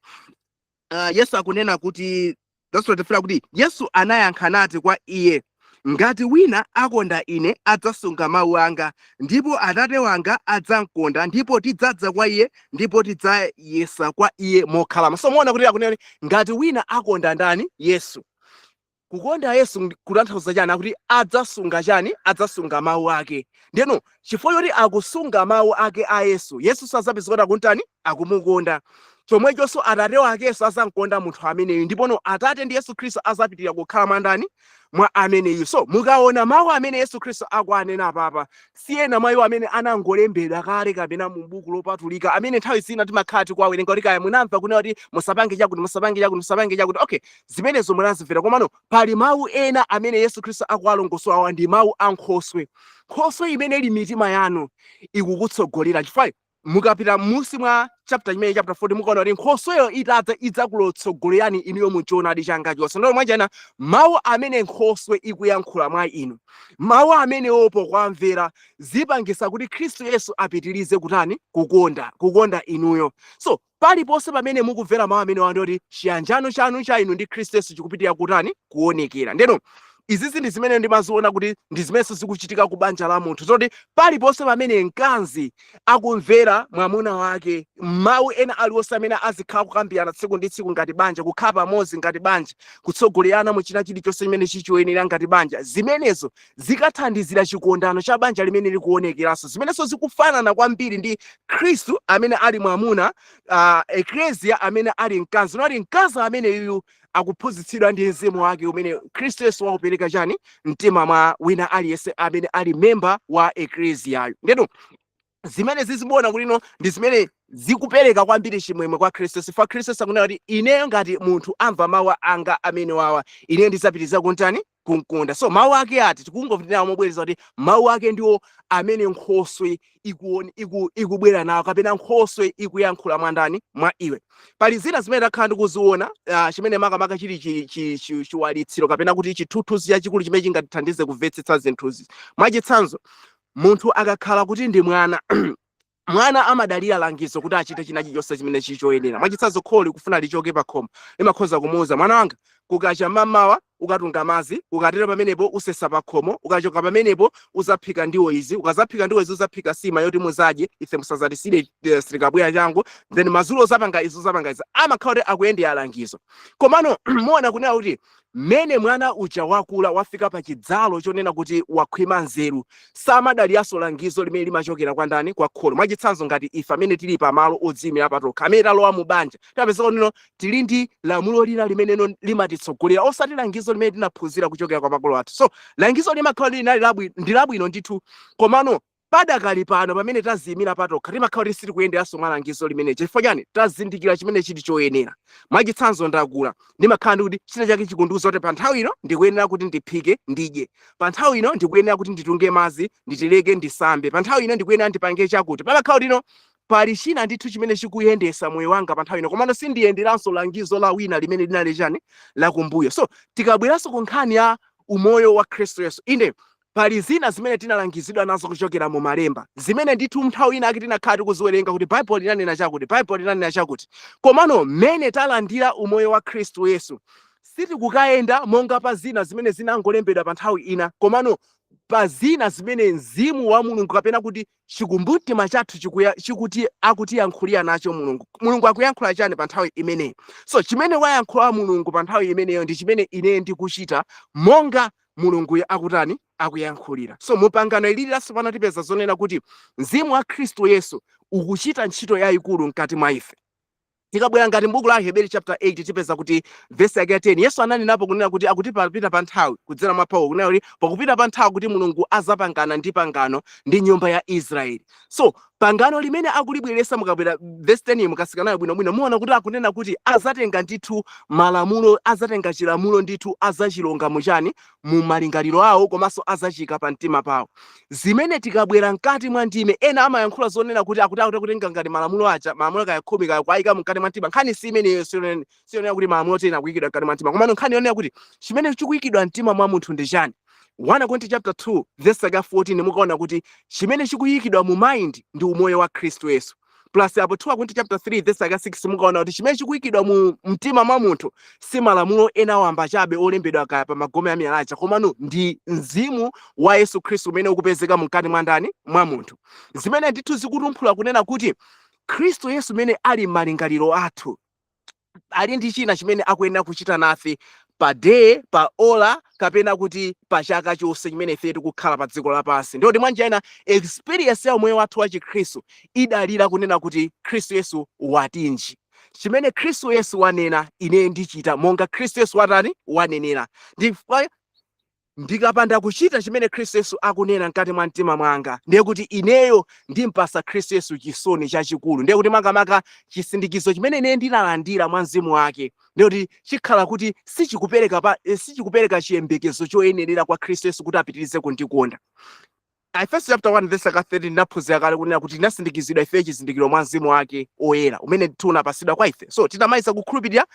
Yesu akunena kuti, verse 23 kuti, "Yesu anayankha nati kwa iye, 'Ngati wina akonda ine, adzasunga mawu anga, ndipo Atate wanga adzamkonda, ndipo tidzadza kwa iye, ndipo tidzayesa kwa iye mokhalamo.'" So muona kuti akunena kuti ngati wina akonda ndani? Yesu. Kukonda Yesu kutanthauza chani? Akuti adzasunga chani? Adzasunga mawu ake. Ndeno chifukwa choti akusunga mawu ake a Yesu, Yesu sazapeza kuti akuntani? Akumukonda. Chomwechonso Atate wakenso azamkonda munthu ameneyu, ndipono Atate ndi Yesu Khristu azapitirira kukhala mwa ndani? Mwa ameneyu. So mukaona mawu amene Yesu Khristu akuanena apapa, si ena mwa iwo amene anangolembedwa kale kapena mu buku lopatulika amene nthawi zina timakhala tikuwawerenga, kuti kaya munamva kunena kuti musapange chakuti, musapange chakuti, musapange chakuti. Okay, zimenezo munazimvera, komano pali mawu ena amene Yesu Khristu akuwalongosola. Awa ndi mawu a nkhoswe, nkhoswe imene ili mitima yanu ikukutsogolera, chifukwa mukapita m'munsi mwa chapter chimene, chapter 40, mukaona kuti nkhosweyo itadza idzakulotsogolerani inuyo mu choonadi changa chonse. Ndolo mwanjana mawu amene nkhoswe ikuyankhula mwa inu, mawu amenewopo kwamvera zipangisa kuti Khristu Yesu apitirize kutani? Kukonda inuyo. So paliponse pamene mukumvera mawu amene wandoti chiyanjano chanu cha inu ndi Khristu Yesu chikupitirira kutani? Kuonekera. Ndeno izizi ndi zimene ndimaziona kuti ndi zimenenso zikuchitika ku banja la munthu, zoti paliponse pamene mkazi akumvera mwamuna wake, mawu ena aliwonse amene azikhala kukambirana tsiku ndi tsiku ngati banja, kukhala pamodzi ngati banja, kutsogolerana mu china chilichonse chimene chichoyenera ngati banja, zimenezo zikathandizira chikondano cha banja limene likuonekeranso, zimenenso zikufanana kwambiri ndi Khristu amene ali mwamuna, eklesia amene ali mkazi. Noti mkazi amene yuyu akuphunzitsidwa ndi mzimu wake umene Khristu Yesu wakupereka chani? Mtima mwa wina aliyense amene ali memba wa eklesiyayo. Ndeno Zimene zizimuona kuti ndi zimene zikupereka kwambiri chimwemwe kwa Khristu, chifukwa Khristu akunena kuti ineyo ngati munthu amva mawu anga amene wawa, ine ndizapitiriza kuntani? Kumkonda. So mawu ake ati tikungovinira mobwereza kuti mawu ake ndiwo amene nkhoswe ikubwera nawo, kapena nkhoswe ikuyankhula mwa ndani? Mwa iwe. Pali zina zimene takhala ndikuziona, chimene makamaka chili chiwalitsiro kapena kuti chithunzi chachikulu chimene chingatithandize kumvetsetsa zinthuzi. Mwachitsanzo, munthu akakhala kuti ndi mwana, mwana amadalira langizo kuti achite china chilichonse chimene chili choyenera. Mwachitsanzo, kholo likufuna lichoke pa khomo, limakhoza kumuwuza mwana wanga, "Kukacha mamawa ukatunga madzi, ukatero pamenepo usesa pa khomo, ukachoka pamenepo uzaphika ndiwo izi, ukazaphika ndiwo izi uzaphika sima yoti muzadye, ife musazatisire, sitikabwera changu, then madzulo uzapanga izi, uzapanga izi." Amakhala kuti akuyendera langizo. Komano muona kunena kuti mmene mwana uja wakula, wafika pa chidzalo chonena kuti wakhwima nzeru, samadaliranso langizo limene limachokera kwa ndani? Kwa kholo. Mwachitsanzo, ngati ife amene tili pamalo odziyimira patokha, amene talowa mu banja, tapezeka nino tili ndi lamulo lina limene limatitsogolera, osati langizo limene tinaphunzira kuchokera kwa makolo athu. So langizo limakhala linali labwino, ndi labwino ndithu, komano padakali pano pamene taziyimira patokha, timakhala kuti sitikuyenderanso mwa langizo limene. Chifukwa chani? Tazindikira chimene chili choyenera. Mwachitsanzo, ndakula, ndimakhala ndi kuti china chake chikundiwuza kuti pa nthawi ino ndikuyenera kuti ndiphike ndidye, pa nthawi ino ndikuyenera kuti nditunge madzi nditileke ndisambe, pa nthawi ino ndikuyenera ndipange chakuti. Pamakhala kuti ino pali china ndithu chimene chikuyendesa moyo wanga pa nthawi ino, komano sindiyenderanso langizo la wina limene linali chani? Lakumbuyo. So tikabweranso ku nkhani ya umoyo wa Khristu Yesu, inde pali zina zimene tinalangizidwa nazo kuchokera mu malemba, zimene ndithu nthawi ina ake tinakhala tikuziwerenga kuti Baibulo linanena chakuti, Baibulo linanena chakuti. Komano mmene talandira umoyo wa Khristu Yesu, sitikukayenda monga pa zina zimene zinangolembedwa pa nthawi ina, komano pa zina zimene mzimu wa Mulungu kapena kuti chikumbumtima chathu chikuti akutiyankhulira nacho Mulungu. Mulungu akuyankhula chani pa nthawi imeneyi? So chimene wayankhula Mulungu pa nthawi imeneyo ndi chimene ine ndikuchita monga Mulunguyo akutani? Akuyankhulira. So mupangano ilili latsopano tipeza zonena kuti mzimu wa Khristu Yesu ukuchita ntchito yayikulu mkati mwa ife. Tikabwera ngati m'buku la Aheberi chapter 8, tipeza kuti vesi yake ya 10, Yesu ananenapo kunena kuti akuti papita pa nthawi, kudzera mwa Paulo, kunena kuti pakupita pa nthawi kuti Mulungu azapangana ndi pangano ndi nyumba ya Israeli. So pangano limene akulibweresa, mukabwera vesi 10, mukasikanayo bwinobwino, muona kuti akunena kuti azatenga ndithu malamulo, azatenga chilamulo ndithu, azachilonga muchani? Mu malingaliro awo, komanso azachika pa mtima pawo. Zimene tikabwera mkati mwa ndime, ena amayankhula zonena kuti akuti kutenga ngati malamulo aja, malamulo kaya 10 kaya, kuayika mkati mwa mtima. Nkhani si imeneyo, siyonena kuti malamulo tena akuyikidwa mkati mwa mtima, komano nkhani yonena kuti chimene chikuyikidwa mtima mwa munthu ndi chani? 1 Korinto chapter 2 verse yake 14, mukaona kuti chimene chikuyikidwa mu mind ndi umoyo wa Khristu Yesu. Plus apo 2 Korinto chapter 3 verse yake 6, mukaona kuti chimene chikuyikidwa mu mtima mwa munthu si malamulo ena wamba chabe olembedwa kaya pa magome a miyalacha, komano ndi mzimu wa Yesu Khristu umene ukupezeka mkati mwa ndani? Mwa munthu. Zimene ndithu zikutumphula kunena kuti Khristu Yesu umene ali m'malingaliro athu ali ndi china chimene akuyenera kuchita nafe pa day, pa ola, kapena kuti pa chaka chonse chimene ife tikukhala pa dziko lapansi. Ndiyoti mwanjira ina experience ya umoyo wathu wa Chikhristu idalira kunena kuti Khristu Yesu watinji. Chimene Khristu Yesu wanena, ine ndichita monga Khristu Yesu watani? Wanenera. Ndifukwa ndikapanda kuchita chimene Khristu Yesu akunena mkati mwa mtima mwanga, ndiye kuti ineyo ndimpasa Khristu Yesu chisoni chachikulu. Ndiye kuti makamaka chisindikizo chimene ine ndinalandira mwa mzimu wake, ndiye kuti chikhala kuti sichikupereka chiyembekezo choyenerera kwa Khristu Yesu kuti apitirize kundikonda. Efeso chapter 1 verse 13, ndinaphunzira kale kunena kuti tinasindikizidwa ife chizindikiro mwa mzimu wake oyera umene unapasidwa kwa ife. So titamaliza kukhulupirira,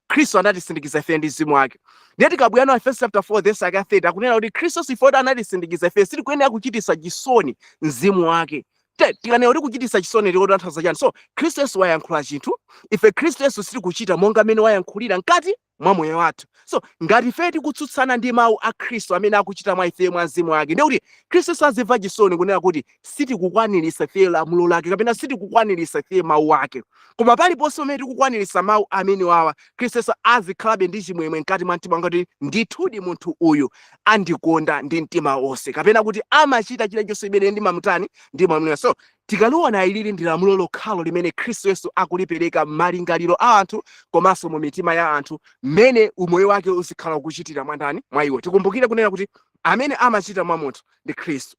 Khristu anatisindikiza ife ndi mzimu wake. Ndiye tikabwera Efeso chapter 4 verse yake 30, akunena kuti Khristu ifeyo anatisindikiza ife, sitikuyenera kuchitisa chisoni mzimu wake. Tikanena kuti kuchitisa chisoni, tikutanthauza chani? So Khristu Yesu wayankhula chinthu, ife Khristu Yesu sitikuchita monga mmene wayankhulira mkati mwa moyo wathu. So ngati ife tikutsutsana ndi mawu a Khristu amene akuchita mwa ife mwa mzimu wake, ndiye kuti Khristu Yesu azimva chisoni kunena kuti sitikukwanirisa ife lamulo lake kapena sitikukwanirisa ife mawu ake. Koma paliponse pamene tikukwanirisa mawu amene wawa, Khristu Yesu azikhalabe ndi chimwemwe mkati mwa mtima ngati ndithudi munthu uyu andikonda ndi mtima wonse, kapena kuti amachita chilichonse chimene ndimamutani? Ndimamulira. So tikaliona ilili ndi lamulo lokhalo limene Khristu Yesu akulipereka m'malingaliro a anthu komanso mu mitima ya anthu, mmene umoyo wake uzikhala ukuchitira mwa ndani? Mwa iwo. Tikumbukire kunena kuti amene amachita mwa munthu ndi Khristu.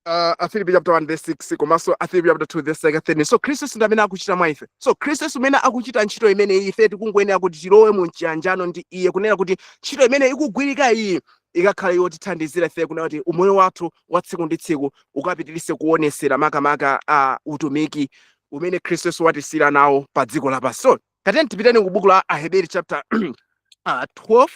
Afilipi chapter 1 verse 6 komanso Afilipi chapter 2 verse 13. So Khristu Yesu ndi amene akuchita mwa ife. So Khristu Yesu amene akuchita ntchito imene ife tikungoyenera kuti tilowe mu mchiyanjano ndi iye, kunena kuti ntchito imene ikugwirika iyi ikakhale yotithandizira ife kunena kuti umoyo wathu wa tsiku ndi tsiku ukapitirise kuonesera makamaka utumiki umene Khristu Yesu watisiyira nawo pa dziko lapansi. So tatiyeni tipiteni ku buku la Aheberi chapter 12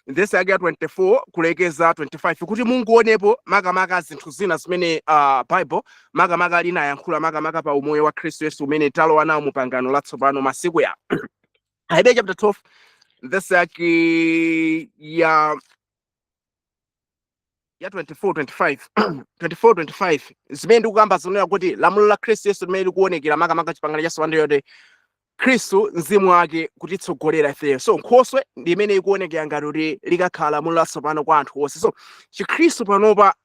verse yake ya 24 kulekeza 25, kuti munguonepo makamaka zinthu zina zimene Bible makamaka linayankhula makamaka pa umoyo wa Khristu Yesu umene talowa nawo mu pangano latsopano masiku ya. Aheberi chapter 12 verse yake ya 24 25, 24 25, zimene ndikukamba zonena kuti lamulo la Khristu Yesu limene likuonekera makamaka chipangano chatsopano, yoti Khristu mzimu wake kutitsogolera ifeyo. So nkhoswe ndi imene ikuonekera ngati kuti likakhala lamulo latsopano kwa anthu onse. So Chikhristu panopa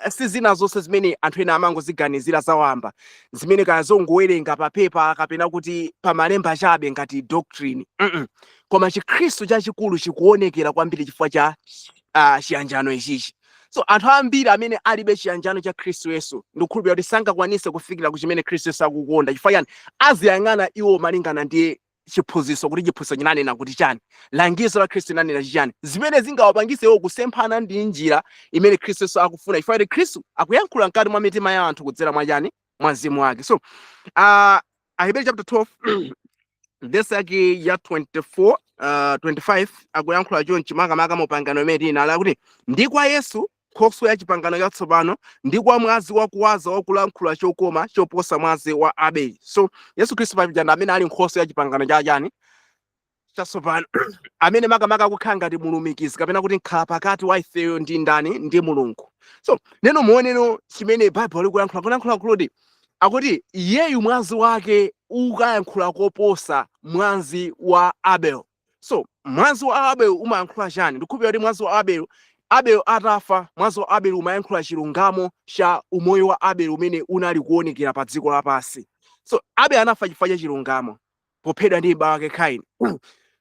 si zina zonse zimene anthu ena amangoziganizira zawamba, zimene kaya zongowerenga pa pepa kapena kuti pamalemba chabe ngati doctrine. Koma Chikhristu chachikulu chikuonekera kwambiri chifukwa cha chiyanjano ichichi. So anthu ambiri amene alibe chiyanjano cha Khristu Yesu, ndikukhulupirira kuti sangakwanise kufikira ku chimene Khristu Yesu akukonda. Chifukwa chani? Aziyang'ana iwo malingana ndi chiphunzitso, kuti chiphunzitso chinanena kuti chani, langizo la Khristu linanena chani, zimene zingawapangise iwo kusemphana ndi njira imene Khristu Yesu akufuna, chifukwa kuti Khristu akuyankhula mkati mwa mitima ya anthu kudzera mwa chani? Mwa mzimu wake. So Aheberi chapter 12 verse yake ya 24 25 akuyankhula chonchi makamaka mu pangano imene tili nalo, akuti, "Ndi kwa Yesu nkhoswe ya chipangano chatsopano, ndi kwa mwazi wakuwaza wakulankhula chokoma choposa mwazi wa Abeli." So Yesu Khristu paja ndi amene ali nkhoswe ya chipangano cha chani? Chatsopano, amene makamaka akukhala ngati mulumikizi kapena kuti nkhala pakati wa ifeyo ndi ndani? Ndi Mulungu. So neno muoneno chimene Baibulo likuyankhula, kuyankhula kuti akuti iyeyu mwazi wake ukayankhula koposa mwazi wa Abel. So mwazi wa Abel umayankhula chani? Ndikukhulupirira kuti mwazi wa Abel, Abel atafa, mwazi wa Abel umayankhula chilungamo cha umoyo wa Abel umene unali kuonekera pa dziko lapansi. So Abel anafa chifukwa cha chilungamo pophedwa ndi m'bale wake Kaini.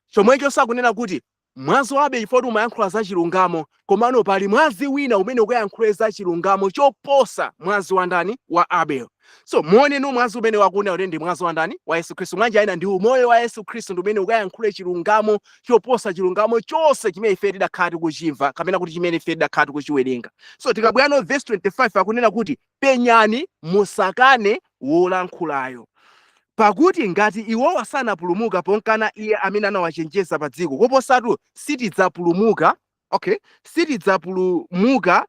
Chomwecho sakunena kuti mwazi wa Abel chifukwa kuti umayankhula za chilungamo, komano pali mwazi wina umene ukayankhule za chilungamo choposa mwazi wa ndani? Wa Abel. So muoneno mwazi umene wakunena kuti ndi mwazi wa ndani? Wa Yesu Khristu. Mwanjira ina ndi umoyo wa Yesu Khristu ndi umene ukayankhule chilungamo choposa chilungamo chonse chimene ife tidakhala tikuchimva kapena kuti chimene ife tidakhala tikuchiwerenga. So tikabwerano verse 25, akunena kuti, "Penyani musakane wolankhulayo. Pakuti ngati iwowa sanapulumuka ponkana iye amene anawachenjeza pa dziko, koposatu sitidzapulumuka, okay, sitidzapulumuka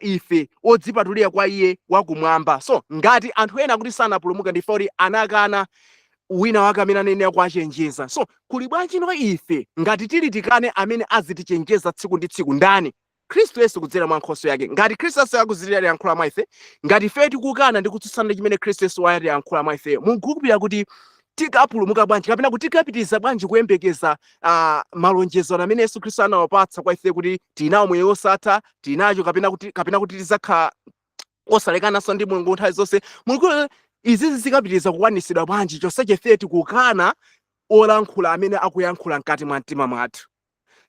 ife odzipatulira kwa iye wakumwamba." So ngati anthu ena kuti sanapulumuka ndife kuti anakana wina wake amene anenera kuwachenjeza, so kuli bwanji no ife ngati tili tikane amene azitichenjeza tsiku ndi tsiku? Ndani? Khristu Yesu kudzera mwa nkhoswe yake. Ngati Khristu Yesu akuzitiyankhula mwa ife, ngati ife tikukana ndi kutsutsana ndi chimene Khristu Yesu watiyankhula mwa ifeyo, mukukhulupirira kuti tikapulumuka bwanji kapena kuti tikapitiriza bwanji kuyembekeza malonjezo amene Yesu Khristu anawapatsa kwa ife, kuti tinawo moyo wosatha, tinacho kapena kuti tidzakhala osalekananso ndi Mulungu nthawi zonse? Mulungu, izizi zikapitiriza kukwanisidwa bwanji chonsecho ife tikukana olankhula amene akuyankhula mkati mwa mtima mwathu?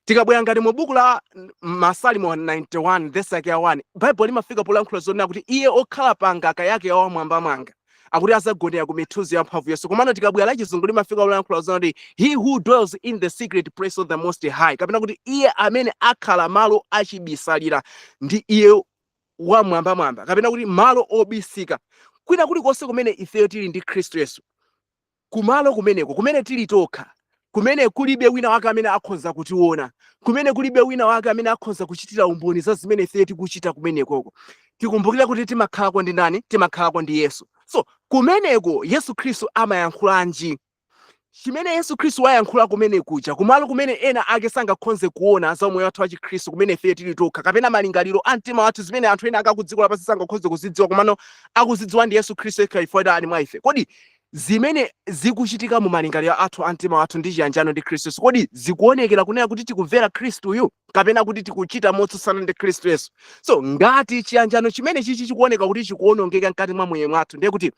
Tikabwera ngati mu buku la Masalimo 91 verse yake ya 1, Baibulo limafika polankhula zonena kuti iye okhala pa ngaka yake ya Wamwamba mwanga akuti azagonera ku mithunzi ya mphamvu yonse. Komano tikabwera la Chizungu limafika polankhula zonena kuti "He who dwells in the secret place of the Most High", kapena kuti iye amene akhala malo achibisalira ndi iye wamwambamwamba, kapena kuti malo obisika. Kwina kulikonse kumene ifeyo tili ndi Khristu Yesu, kumalo kumeneko kumene tili tokha, kumene kulibe wina wake amene akhoza kutiona, kumene kulibe wina wake amene akhoza kuchitira umboni za zimene ife tikuchita kumenekoko, tikumbukire kuti timakhalako ndi ndani? Timakhalako ndi Yesu. So kumeneko Yesu Khristu amayankhulanji? Chimene Yesu Khristu wayankhula kumene kuja, kumalo kumene ena ake sangakhonze kuona za umoyo wathu wa Chikhristu, kumene ife tili tokha, kapena malingaliro a mtima wathu, zimene anthu ena ake akudziko lapansi sangakhonze kuzidziwa, komano akuzidziwa ndi Yesu Khristu yekha chifukwa ali mwa ife, kodi zimene zikuchitika mu malingaliro athu a mtima wathu ndi chiyanjano ndi Khristu Yesu, kodi zikuonekera kunena kuti tikumvera Khristuyu kapena kuti tikuchita motsutsana ndi Khristu Yesu? So ngati chiyanjano chimene chichi chikuoneka kuti chikuonongeka mkati mwa moyo mwathu, ndiye kuti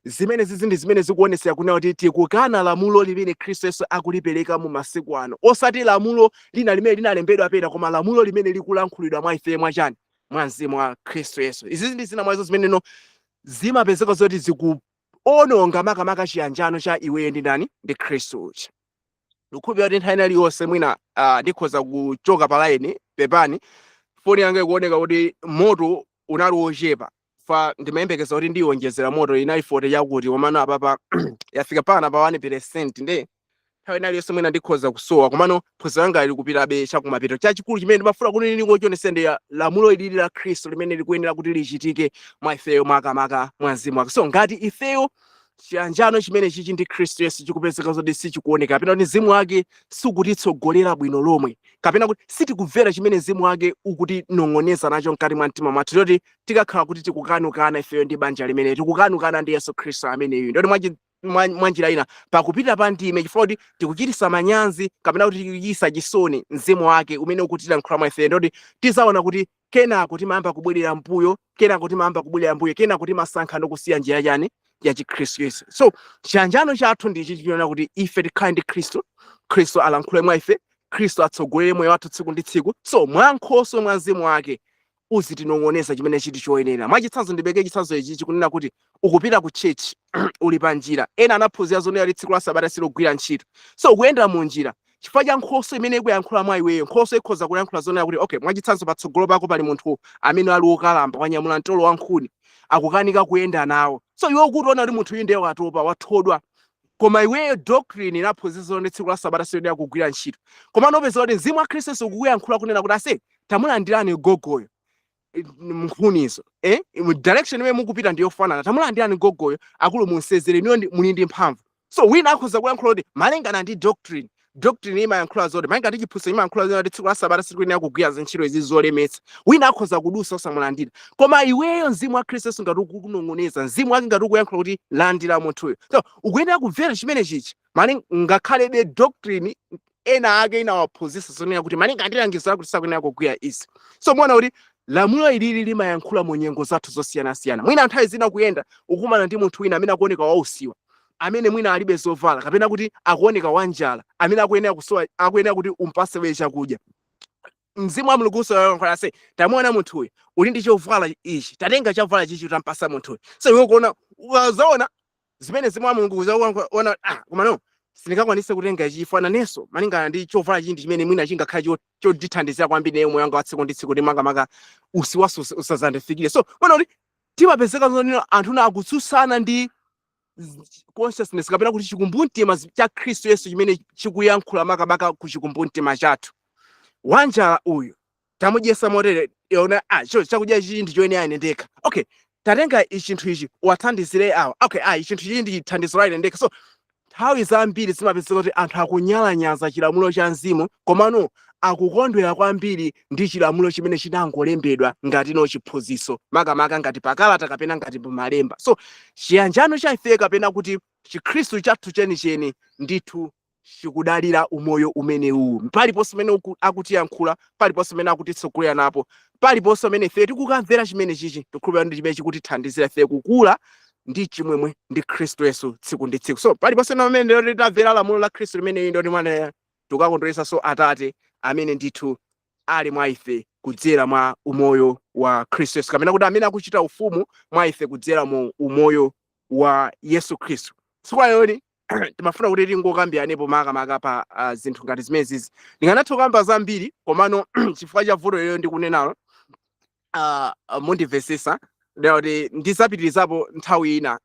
zimene zizi ndi zimene zikuonesera kunena kuti tikukana lamulo limene Khristu Yesu akulipereka mu masiku ano, osati lamulo lina limene linalembedwa pena, koma lamulo limene likulankhulidwa mwa ife mwachani? mwa mzimu wa Khristu Yesu. Izi ndi zina mwazo zimene no zimapezeka zoti zikuononga makamaka chiyanjano cha iweyo ndi ndani? Ndi Khristu uja. Ndikukhulupirira kuti nthawi iliyonse mwina ndikhoza kuchoka pa line. Pepani, foni yanga ikuoneka kuti moto unali wochepa fa ndimayembekeza kuti ndiyonjezera moto, inali 40 chakuti, komano apapa yafika pana pa 1%. Nde nthawi iliyonse mwina ndikhoza kusowa, komano phunziro langa likupitabe chakumapeto. Chachikulu chimene ndimafuna kuti ndingochionesa ndi lamulo ilili la Khristu limene likuyenera kuti lichitike mwa ifeyo, makamaka mwa mzimu wake. So ngati ifeyo chiyanjano chimene chichi ndi Khristu Yesu chikupezeka zoti sichikuoneka, kapena kuti mzimu wake sukutitsogolera bwino lomwe, kapena kuti sitikumvera chimene mzimu wake ukutinong'oneza nacho mkati mwa mtima mwathu, toti tikakhala kuti tikukanukana ifeyo ndi banja limene tikukanukana ndi Yesu Khristu ameneyu. Ndoti mwa njira ina pakupita pa ndime, chifukwa kuti tikuchitisa manyazi kapena kuti tikuchitisa chisoni mzimu wake umene ukutilankhula mwa ifeyo, ndoti tizaona kuti kenako timayamba kubwerera mbuyo, kenako timayamba kubwerera mbuyo, kenako timasankha ndikusiya njira chani? Ya Chikhristu Yesu. So chiyanjano chathu ndichi chiona kuti ife tikhale ndi Khristu, Khristu alankhule mwa ife, Khristu atsogolere moyo wathu tsiku ndi tsiku. So mwa nkhoswe mwa mzimu wake uzitinong'oneza chimene chili choyenera. Mwachitsanzo, ndibeke chitsanzo ichi chikunena kuti ukupita ku church, uli pa njira. Ena anaphunzira zonena kuti tsiku la Sabata silogwira ntchito. So ukuyenda mu njira, chifukwa cha nkhoswe imene ikuyankhula mwa iweyo, nkhoswe ikhoza kuyankhula zonena kuti, okay, mwachitsanzo, patsogolo pako pali munthu amene ali wokalamba, wanyamula mtolo wa nkhuni, akukanika kuyenda nawo. So iwe ukuona kuti munthu uyu ndiye watopa, wathodwa, koma iweyo doctrine inaphunzitsa zoti tsiku la Sabata siloyenera kugwira ntchito. Koma nopeza kuti mzimu wa Khristu Yesu ukuyankhula kunena kuti, ase, tamulandirani gogoyo nkhunizo, eh? Mu direction imene mukupita ndiyofanana, tamulandirani gogoyo, akulu, munsezere, niyo muli ndi mphamvu. So wina akhoza kuyankhula kuti malingana ndi doctrine, doctrine imayankhula zoti, malingana ndi chiphunzitso imayankhula zoti tsiku la Sabata silikuyenera kugwira zintchito izi zolemetsa. Wina akhoza kudusa osamulandira, koma iweyo mzimu wa Khristu Yesu ngati ukukunong'oneza, mzimu wake ngati ukuyankhula kuti landira munthuyo, so ukuyenera kumvera chimene chichi, mali ngakhalebe doctrine ena ake inawaphunzitsa zonena kuti malinga ndi langizo lako tisakuyenera kugwira izi. So muona kuti lamulo ilili limayankhula mu nyengo zathu zosiyanasiyana. Mwina nthawi zina kuyenda, ukumana ndi munthu wina amene akuoneka wausiwa, amene mwina alibe zovala, kapena kuti akuoneka wanjala, amene akuyenera kusowa, akuyenera kuti umpase we chakudya. Mzimu wa Mulungu usoyankhula, ase, tamuona munthuyu, uli ndi chovala ichi, tatenga chovala chichi utampasa munthuyu. So iwe ukuona, ukazaona zimene mzimu wa Mulungu uzaona, ah, koma no, sindingakwanise kutenga ichi chifukwa nanenso malingana ndi chovala chichi ndi chimene mwina chingakhale chodithandizira kwambiri naye moyo wanga wa tsiku ndi tsiku, ndi makamaka usiwaso usazandifikire. So ona kuti timapezeka zonena anthu na akutsutsana ndi consciousness, kapena kuti chikumbumtima cha Khristu Yesu chimene chikuyankhula makamaka ku chikumbumtima chathu. Wanjala uyu tamudyesa motere, yona, ah, cho chakudya ichi ndi choyenera ine ndekha. Okay, tatenga ichi chinthu ichi wathandizire awa. Okay, ah, ichi chinthu ichi ndi thandizo la ine ndekha. So nthawi zambiri zimapezeka kuti anthu akunyalanyaza chilamulo cha mzimu, komano akukondwera kwambiri ndi chilamulo chimene chinangolembedwa ngati no chiphunzitso, makamaka ngati pakalata kapena ngati pamalemba. So chiyanjano cha ife, kapena kuti Chikhristu chathu chenicheni, ndithu chikudalira umoyo umenewu. Paliponse pamene akutiyankhula, paliponse pamene akutitsogolera napo, paliponse pamene ife tikukamvera chimene chichi, tikhulupirira ndi chimene chikutithandizira ife kukula ndi chimwemwe ndi Khristu Yesu tsiku ndi tsiku. So paliponse pamene ndoti tamvera lamulo la Khristu limene ndoti mwana tikakondweretsanso Atate amene ndithu ali mwa ife kudzera mwa umoyo wa Khristu Yesu, kapena kuti amene akuchita ufumu mwa ife kudzera mu umoyo wa Yesu Khristu. Tsiku layoni timafuna kuti tingokambiranepo makamaka pa zinthu ngati zimenezi. Ndinganatha kukamba zambiri, komano chifukwa cha vuto lero ndikunenalo, mundimvesesa kuti ndizapitirizapo nthawi ina,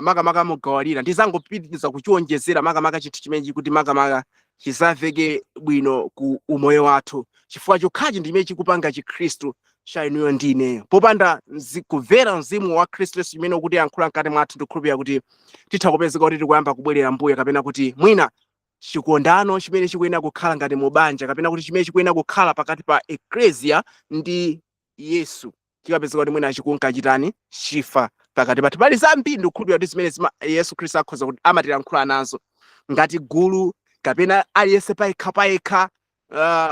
makamaka mugawalira ndizangopitiriza kuchiwonjezera makamaka chinthu chimenechi kuti makamaka chizaveke bwino ku umoyo wathu, chifukwa chokhachi ndimene chikupanga Chikhristu cha inuyo ndi ineyo. Popanda kumvera mzimu wa Khristu Yesu chimene ukutiyankhula mkati mwathu, ndikukhulupirira kuti titha kupezeka kuti tikuyamba kubwerera mbuyo, kapena kuti mwina chikondano chimene chikuyenera kukhala ngati mu banja, kapena kuti chimene chikuyenera kukhala pakati pa eklesia ndi Yesu, chikapezeka kuti mwina chikunkachitani chifa pakati pathu. Pali zambiri ndikukhulupirira kuti zimene Yesu Khristu akhoza kuti amatilankhula nazo ngati gulu, kapena aliyense payekha payekha,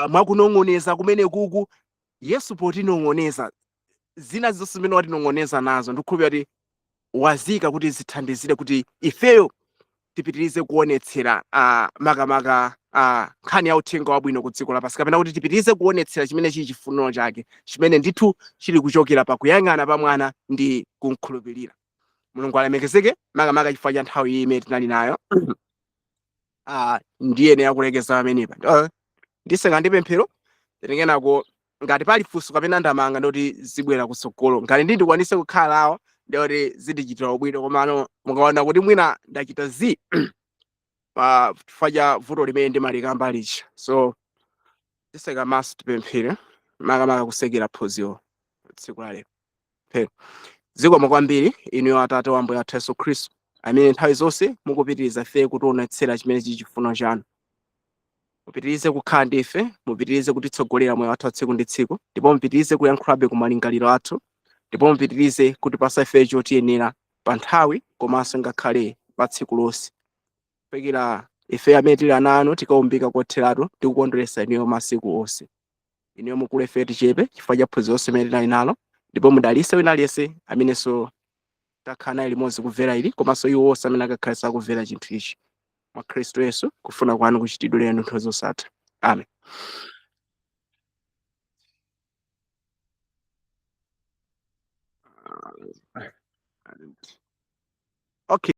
mwakunong'oneza kumene kuku Yesu potinong'oneza. Zina zonse zimene watinong'oneza nazo, ndikukhulupirira kuti wazika kuti zithandizire kuti ifeyo tipitirize kuonetsera makamaka. Nkhani ya uthenga wabwino ku dziko lapansi, kapena kuti tipitirize kuonetsera chimene chili chifuniro chake, chimene ndithu chili kuchokera pa kuyang'ana pa mwana ndi kumkhulupirira. Mulungu alemekezeke, makamaka chifukwa cha nthawi iyi imene tinali nayo. Ndiyenera kulekeza pamenepa. Nditseka ndi pemphero kenako ngati pali funso kapena ndamanga, ndoti zibwera kutsogolo. Ngati ndi ndikwanise kukhala nawo, ndoti zindichitira ubwino, komano mukaona kuti mwina ndachita zi pa chifukwa cha vuto limene ndimalikamba lija. So titseka maso, tipemphere, makamaka kutsekera phunziro tsiku la lero. Pemphero. Zikomo kwambiri inuyo Atate wa Ambuye athu Yesu Khristu, amene nthawi zonse mukupitiriza ife kutionetsera chimene chili chifuno chanu. Mupitirize kukhala ndi ife, mupitirize kutitsogolera moyo wathu wa tsiku ndi tsiku, ndipo mupitirize kuyankhulabe ku malingaliro athu, ndipo mupitirize kutipasa ife chotiyenera pa nthawi komanso ngakhale pa tsiku lonse, kufikira ife amene tili ana anu tikaumbika kotheratu ndi kukondweretsa inuyo masiku onse. Inuyo mukule, ife tichepe, chifukwa cha phunziro lonse limene tinali nalo, ndipo mudalitse wina aliyense amenenso takhala naye limodzi kumvera ili, komanso iwo onse amene akakhale sakumvera chinthu ichi. Mwa Khristu Yesu, kufuna kwanu kuchitidwe lero nthawi zosatha. Amen. Okay.